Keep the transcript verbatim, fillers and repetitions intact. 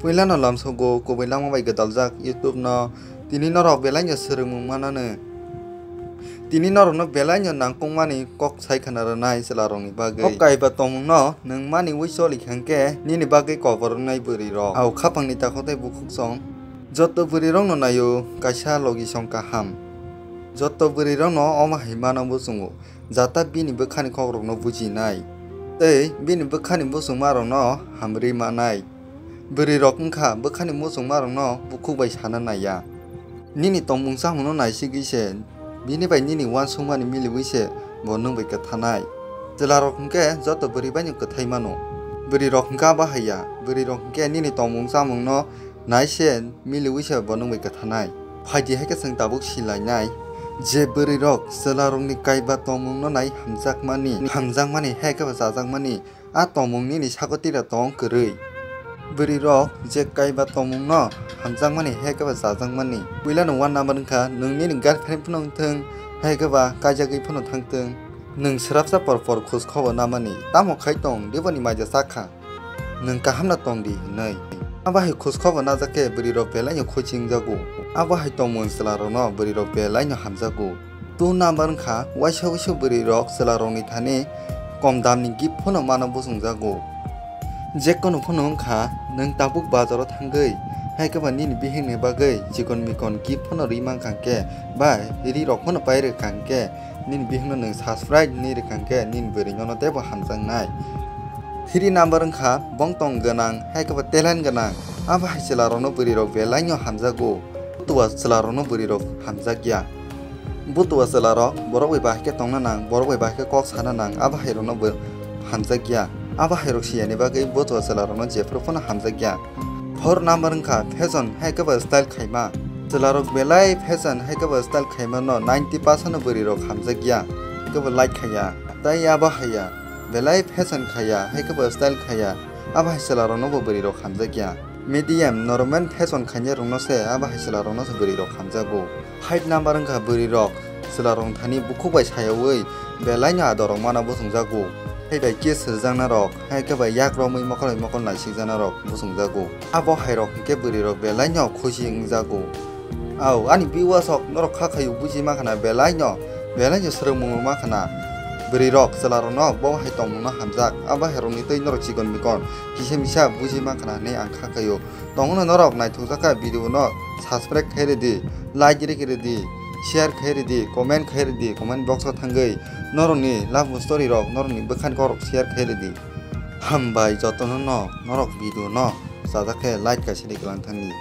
Puilano lamsogo kubui lama bai gwdaljak YouTube no. Tini norok belaino swrwngmung mananw. Tini norokno belaino nangkukmani kok sai khna rwnai chwlarokni bagwi. O kaiba tongmungno nwng mani ui choli kha hwnkhe nini bagwi kobor wngnai bwrwirok. Au khapangni takhuk tei bukhuk song. Joto bwrwirokno naio kaisa logi song kaham. Joto bwrwirokno omo hai mano bwchwngo. Jata bini bwkhani kokrokno bujinai tei bini bwkhani bwchwngmarokno hamrwi manai. Bwrwirok wngkha bwkhani muchungmarokno bukhuk bai sana naiya. Nini tongmung chamungno naisigwi se, bini bai nini uansukmani miliwi se bo nwng bai kwthanai. Chwlarok hwnkhe joto bwrwi baino kwthai mano. Bwrwirok hwnkhe abo hai ya, bwrwirok hwnkhe nini tongmung chamungno nai se miliwi se bo nwng bai kwthanai. Phaidi hai khe chwng tabuk silainai je bwrwirok chwlarokni kaiba tongmungno nai hamjakmani, hamjakmani hai khe bo chajakmani. A tongmung nini sago tira tong kwrwi. Bwrwirok je kaiba tongmungno hamjakmani hai khe ba chajakmani. Puilano one number wngkha, nwng nini girlfriend phano wngthwng, hai khe ba kaijagwi phano thangthwng. Nwng swrapsa por por khus khobo namani, tamo khai tong diboni maija chakha. Nwng kahamno tong di hwnwi. Abo hai khus khobo najak khe bwrwirok belaino khuichi wngjago. Abo hai tongmung chwlarokno bwrwirok belaino hamjago. Two number wngkha, waisa waisa bwrwirok chwlarokni thani kom damni gift phano mano bwswngjago. Jekono phano wngkha, nwng tabuk bazaro thangwi, hai khe ba nini bihikni bagwi chikon mikon gift phano rwi mankha hwnkhe, ba rirok phano pai rwkha hwnkhe, nini bihikno nwng surprise hinwi rwkha hwnkhe, nini bwrwinono teibo hamjaknai. Three number wngkha, bongtong gwnang, hai khe ba talent gwnang, abo hai chwlarokno bwrwirok belaino hamjago. Butua chwlarokno bwrwirok hamjakya. Butua chwlarok borok bai bahai khe tongna nang, borok bai bahai khe kok sana nang, abo hairokno bo hamjakya. Abo hairok siyani bagwi butua chwlarokno jephru phano hamjakya. Four number wngkha fashion hai khe bo style khaima. Chwlarok belai fashion hai khe bo style khaimano ninety percent no bwrwirok hamjakya, khe bo like khaiya. Tai abo haiya, belai fashion khaiya hai khe bo style khaiya, abo hai chwlarokno bo bwrwirok hamjakya. Medium, normal fashion khainai rokno se, abo hai chwla rokno se bwrwi rok hamjago. Five number wngkha bwrwi rok, chwla rok thani bukhuk bai sayawi belai no ador rok mana bwswngjago. Hai bai kiss rwjakna rok, hai khe bai yak romwi mokol bai mokol naisikjakna rok bwswngjago. Abo hai rok hinkhe bwrwi rok belai no khusi wngjago. Au, ani viewers rok norok kha khaio buji mankha na belai no, belai no swrwngmung rok mankha na. Bwrwi rok chwla rokno bo hai tongmung no hamjak, abo hai rokni twi norok chikon mikon kisa misa buji mankha na hinwi ang kha khaio. Tongno norok naithokjak kha video no subscribe khai rwdi, like rwkhe rwdi, share khai rwdi, comment khai rwdi, comment box o thangwi norokni love story rok, norokni bwkhani kokrok share khai rwdi. Hambai jotono no norok video no chajak khe like kaisa rwkhe lang thangdi.